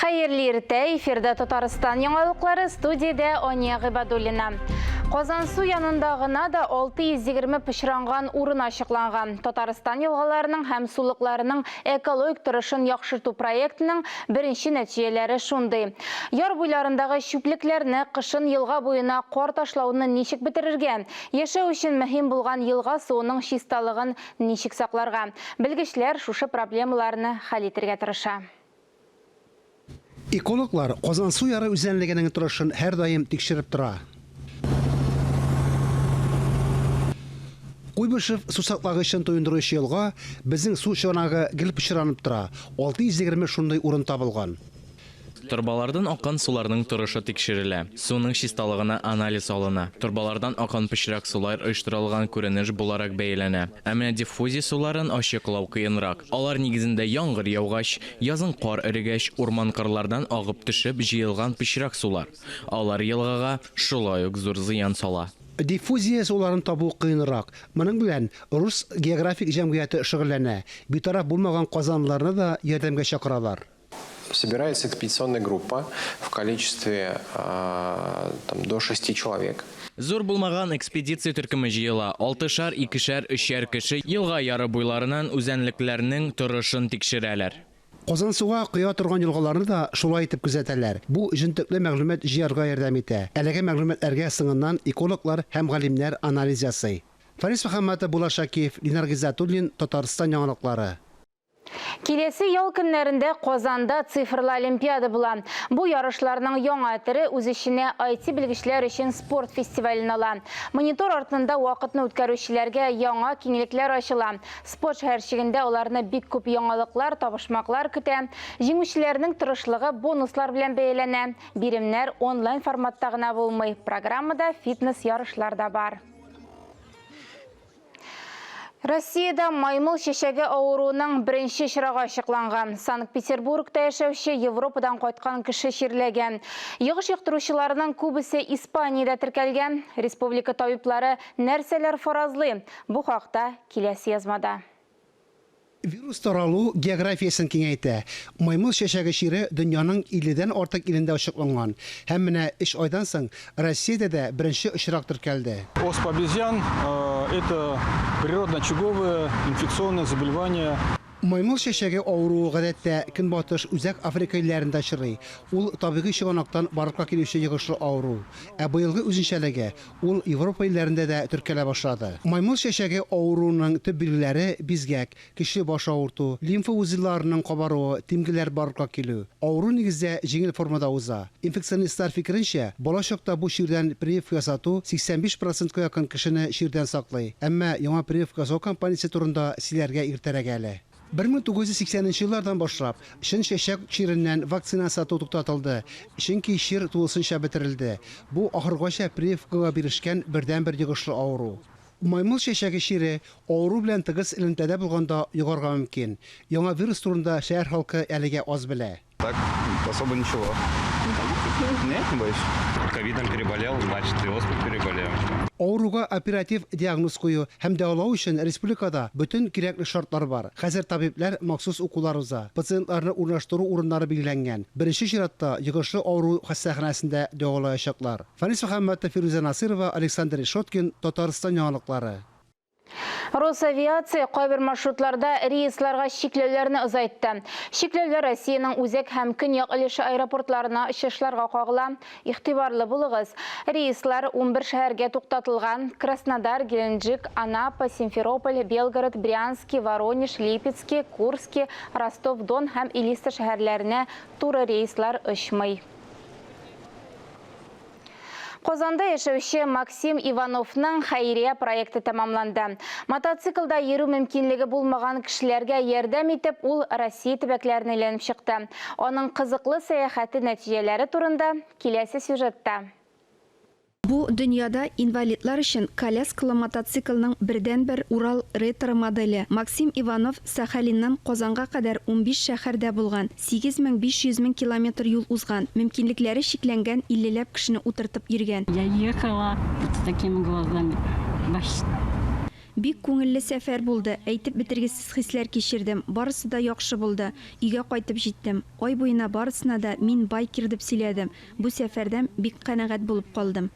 Хәерле иртә, эфирда Татарстан яңалыклары, студиядә Ания Гыйбадуллина. Казансу янында гына да 620 пычранган урын ачыкланган. Татарстан елгаларының һәм сулыкларының экологик торышын яхшырту проектының беренче нәтиҗәләре шундый. Яр буйларындагы чүплекләрне кышын елга буена кар ташлауны ничек бетерергә? Яшәү өчен мөһим булган елга суының чисталыгын ничек сакларга? Белгечләр шушы проблемаларны хәл итергә тырыша. Экологлар Казансу яры үзәнлегенең торышын һәрдаим тикшереп тора. Куйбышев сусаклагычын туендыручы елга, безнең су чыганагы гел пычранып тора, 620 шундый урын табылган. Торбалардан аккан суларның торышы тикшерелә. Суның чисталыгына анализ алына. Торбалардан аккан пычрак сулар оештырылган күренеш буларак бәяләнә. Ә менә диффузия суларын ачыклау кыенрак. Алар нигезендә яңгыр яугач, язын кар эрегәч, урман-кырлардан агып төшеп җыелган пычрак сулар. Алар елгага шулай ук зур зыян сала. Диффузия суларын табу кыенрак. Моның белән Рус географик җәмгыяте шөгыльләнә. Битараф булмаган казанлыларны да ярдәмгә чакыралар. Собирается экспедиционная группа в количестве там, до 6 человек. Зур булмаган экспедиция төркеме җыела. Алтышар, икешәр, өчәр кеше елга яры буйларынан үзәнлекләрнең торышын тикшерәләр. Казансуга коя торган елгаларны да шулай итеп күзәтәләр. Бу җентекле мәгълүмат җыярга ярдәм итә. Әлеге мәгълүматларга соңыннан экологлар һәм галимнәр анализ ясый. Фарис Мөхәммәтов, Булат Шакиев, Линар Гыйззәтуллин, Татарстан яңалыклары. Киләсе ял көннәрендә Казанда цифрлы олимпиада була. Бу ярышларның яңа төре үз эченә IT белгечләр өчен спорт фестивален ала. Монитор артында вакытны үткәрүчеләргә яңа киңлекләр ачыла. Спорт шәһәрчегендә аларны бик күп яңалыклар, табышмаклар көтә. Җиңүчеләрнең тырышлыгы бонуслар белән бәяләнә. Биремнәр онлайн форматта гына булмый, программада фитнес ярышлар да бар. Россиядә маймыл чәчәге авыруының беренче очрагы ачыкланган. Санкт-Петербургта яшәүче Европадан кайткан кеше чирләгән. Йогыш йоктыручыларның күбесе Испаниядә теркәлгән. Республика табиблары нәрсәләр фаразлый? Бу хакта киләсе язмада. Вирус таралу географиясен киңәйтә. Маймыл чәчәге чире дөньяның илледән артык илендә ачыкланган. Һәм менә өч айдан соң Россиядә дә беренче очрак теркәлде. Оспа обезьян, это природно-очаговое инфекционное заболевание. Маймыл чәчәге авыруы гадәттә Көнбатыш, Үзәк Африка илләрендә очрый. Ул табигый чыганактан барлыкка килүче йогышлы авыру. Ә быелгы үзенчәлеге, Ул Европа илләрендә дә теркәлә башлады. Маймыл чәчәге авыруының төп билгеләре, бизгәк, көчле баш авырту, лимфа узелларының кабаруы, тимгелләр барлыкка килү. Авыру нигездә җиңел формада уза. Инфекционистлар фикеренчә, бала чакта бу чирдән прививка ясату 85 процентка якын кешене чирдән саклый. Әмма яңа прививка ясау кампаниясе турында сөйләргә иртәрәк әле. 1980 нче еллардан башлап, чын чәчәк чиреннән вакцина сату туктатылды, чөнки чир тулысынча бетерелде. Бу, ахыргача прививкага бирешкән бердәнбер йогышлы авыру. Маймыл чәчәге чире авыру белән тыгыз элемтәдә булганда йогарга мөмкин. Яңа вирус турында шәһәр халкы әлегә аз белә. Так, особо ничего. Нет, не боюсь. Ковидом переболел, значит и оспой переболею. Авыруга оператив диагноз кую һәм дәвалау өчен республикада бөтен кирәкле шартлар бар. Хәзер табибләр махсус укулар уза. Пациентларны урнаштыру урыннары билгеләнгән. Беренче чиратта йогышлы авыру хастаханәсендә дәвалаячаклар. Фәнис Мөхәммәтов, Фирүзә Насыйрова, Александр Решеткин, Татарстан яңалыклары. Росавиация кайбер маршрутларда рейсларга чикләүләрне озайтты. Чикләүләр Россиянең үзәк һәм көньяк өлеше аэропортларына очышларга кагыла. Игътибарлы булыгыз! Рейслар 11 шәһәргә туктатылган, Краснодар, Геленджик, Анапа, Симферополь, Белгород, Брянски, Воронеж, Липецки, Курски, Ростов-Дон һәм Элиста шәһәрләренә туры рейслар очмый. Казанда яшәүче Максим Ивановның хәйрия проекты тәмамланды. Мотоциклда йөрү мөмкинлеге булмаган кешеләргә ярдәм итеп, ул Россия төбәкләрен әйләнеп чыкты. Аның кызыклы сәяхәте нәтиҗәләре турында киләсе сюжетта. Бу, дөньяда инвалидлар өчен коляскалы мотоциклның бердәнбер Урал ретро моделе. Максим Иванов Сахалиннан Казанга кадәр 15 шәһәрдә булган, 8500 мең километр юл узган, мөмкинлекләре чикләнгән иллеләп кешене утыртып йөргән. Я ехала вот с такими глазами. Баш. Бик күңелле сәфәр булды, әйтеп бетергесез хисләр кичердем, барысы да яхшы булды. Өйгә кайтып җиттем. Ай буена барысына да мин байкер дип сөйләдем. Бу сәфәрдән бик канәгать булып калдым.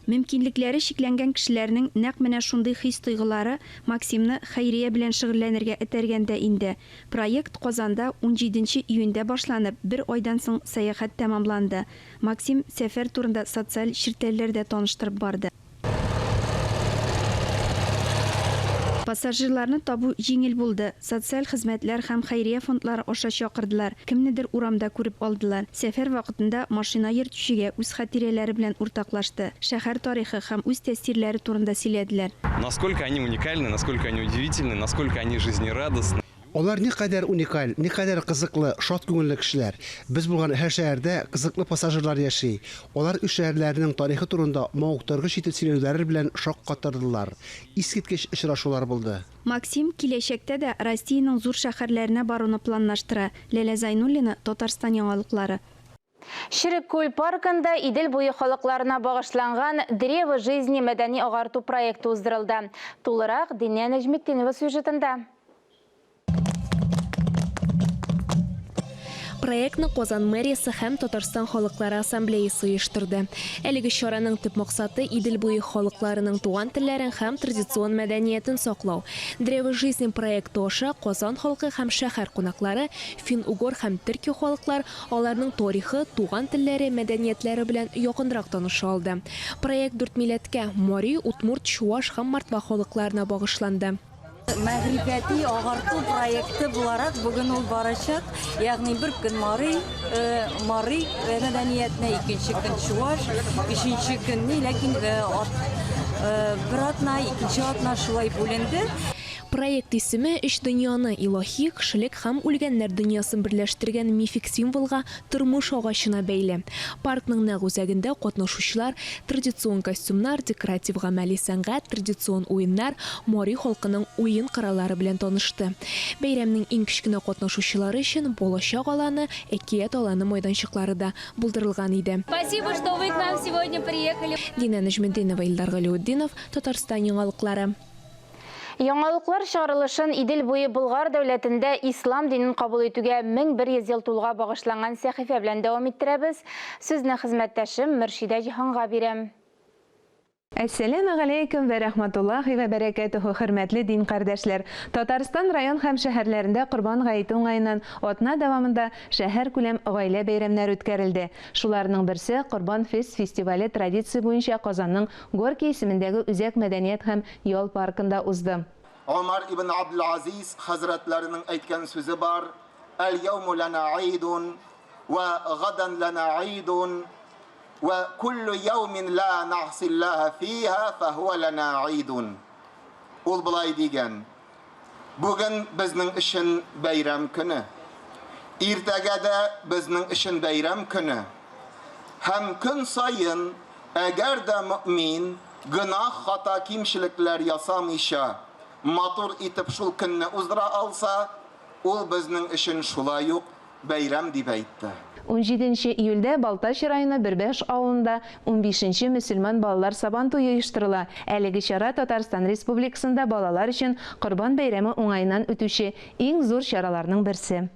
Мөмкинлекләре чикләнгән кешеләрнең нәкъ менә шундый хис-тойгылары Максимны хәйрия белән шөгыльләнергә этәргән дә инде. Проект Казанда унҗиденче июньдә башланып, бер айдан соң сәяхәт тәмамланды. Максим сәфәр турында социаль челтәрләрдә таныштырып барды. Пассажирларны табу җиңел булды, социаль хезмәтләр һәм хәйрия фондлары аша чакырдылар, кемнедер урамда күреп алдылар. Сәфәр вакытында машина йөртүчегә үз хатирәләре белән уртаклашты, шәһәр тарихы һәм үз тәэсирләре турында сөйләделәр. Насколько они уникальны, насколько они удивительны, насколько они жизнерадостны. Алар никадәр уникаль, никадәр кызыклы, шат күңелле кешеләр. Без булган һәр шәһәрдә кызыклы пассажирлар яши. Алар үз шәһәрләренең тарихы турында мавыктыргыч итеп сөйләүләре белән шаккатырдылар. Искиткеч очрашулар булды. Максим киләчәктә дә Россиянең зур шәһәрләренә баруны планлаштыра. Ләлә Зайнуллина, Татарстан яңалыклары. Черек күл паркында Идел буе халыкларына багышланган Древо жизни мәдәни агарту проекты уздырылды. Тулырак Динә Нәҗметдинова сюжетында. Проектны Казан мэриясе һәм Татарстан халыклары ассамблеясы оештырды. Әлеге чараның төп максаты Идел буе халыкларының туган телләрен һәм традицион мәдәниятен саклау. Древо жизни проекты аша Казан халкы һәм шәһәр кунаклары фин-угор һәм төрки халыклар, аларның тарихы, туган телләре, мәдәниятләре белән якынрак таныша алды. Проект дүрт милләткә – мари, удмурт, чуаш һәм мордва халыкларына багышланды. Мәгърифәти агарту проекты буларак бүген ул барачак. Ягъни бер көн мари, мари мәдәниятенә, икенче көн чуаш, өченче көнне, ләкин бер атна, икенче атна шулай бүленде. Проект исеме өч дөньяны илаһи, кешелек һәм үлгәннәр дөньясын берләштергән мифик символга тормыш агачына бәйле. Паркның нәкъ үзәгендә катнашучылар традицион костюмнар, декоратив гамәли сәнгать, традицион уеннар, мари халкының уен кораллары белән танышты. Бәйрәмнең иң кечкенә катнашучылары өчен балачак аланы, әкият аланы майданчыклары да булдырылган иде. Спасибо, что вы к нам сегодня приехали. Динә Нәҗметдинова, Илдар Галиутдинов, Татарстан яңалыклары. Яңалыклар чыгарылышын Идел буе Болгар дәүләтендә ислам динен кабул итүгә 1100 ел тулуга багышланган сәхифә белән дәвам иттерәбез. Сүзне хезмәттәшем Мөршидә Җиһанга бирәм. Әссәламү галәйкүм вә рәхмәтуллаһи вә бәрәкәтүһү, хөрмәтле дин кардәшләр. Татарстан район һәм шәһәрләрендә Корбан гаете уңаеннан атна дәвамында шәһәр күләм гаилә бәйрәмнәре үткәрелде. Шуларның берсе Корбан фест фестивале традиция буенча Казанның Горький исемендәге үзәк мәдәният һәм ял паркында узды. Омар ибн Абдул-Азиз хәзрәтләренең әйткән сүзе бар: Әл-яуму лана гыйдун ва гадан лана гыйдун ва куллу яумин ла нагсиллаһа фиһа фахуа лана гыйдун. Ул болай дигән: Бүген безнең өчен бәйрәм көне. Иртәгә дә безнең өчен бәйрәм көне. Һәм көн саен, әгәр дә мөмин гөнаһ, хата, кимчелекләр ясамыйча, матур итеп шул көнне уздыра алса, ул безнең өчен шулай ук бәйрәм дип әйтте. 17 июльдә Балтач районы Бөрбәш авылында 15нче мөселман балалар сабан туе оештырыла. Әлеге чара Татарстан Республикасында балалар өчен Корбан бәйрәме уңаеннан үтүче иң зур чараларның берсе.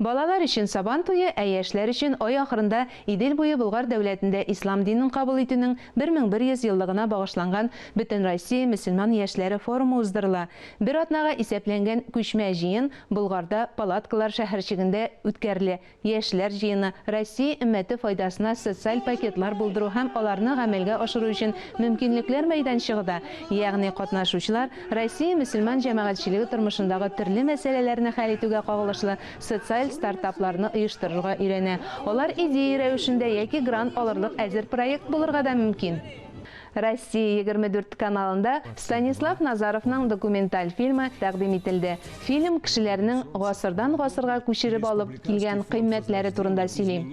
Балалар өчен Сабан туе, ә яшьләр өчен ай ахырында Идел буе Болгар дәүләтендә ислам динен кабул итүнең 1100 еллыгына багышланган Бөтенроссия мөселман яшьләре форумы уздырыла. Бер атнага исәпләнгән күчмә җыен Болгарда палаткалар шәһәрчегендә үткәрелә. Яшьләр җыены Россия өммәте файдасына социаль пакетлар булдыру һәм аларны гамәлгә ашыру өчен мөмкинлекләр мәйданчыгы да, ягъни катнашучылар Россия мөселман җәмәгатьчелеге тормышындагы төрле мәсьәләләрне хәл итүгә кагылышлы социаль стартапларны оештырырга өйрәнә. Алар идея рәвешендә яки грант алырлык әзер проект булырга да мөмкин. Россия 24 каналында Станислав Назаровның документаль фильмы тәкъдим ителде. Фильм кешеләрнең гасырдан гасырга күчереп алып килгән кыйммәтләре турында сөйли.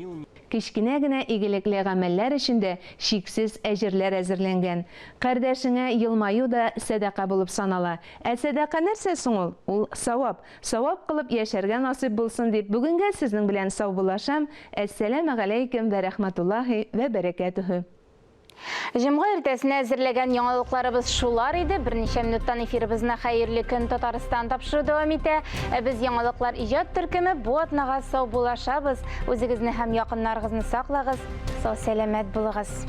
Кечкенә генә игелекле гамәлләр өчен дә чиксез әҗерләр әзерләнгән. Кардәшеңә елмаю да сәдака булып санала. Ә сәдака нәрсә соң ул? Ул, савап. Савап кылып яшәргә насыйп булсын дип, бүгенгә сезнең белән саубуллашам. Әссәләмегаләйкем вә рәхмәтуллаһи вә бәрәкәтүһү. Җомга иртәсенә әзерләгән яңалыкларыбыз шулар иде. Берничә минуттан эфирыбызны Хәерле көн Татарстан тапшыру дәвам итә. Ә без яңалыклар иҗат төркеме бу атнага саубуллашабыз. Үзегезне һәм якыннарыгызны саклагыз, сау-сәламәт булыгыз.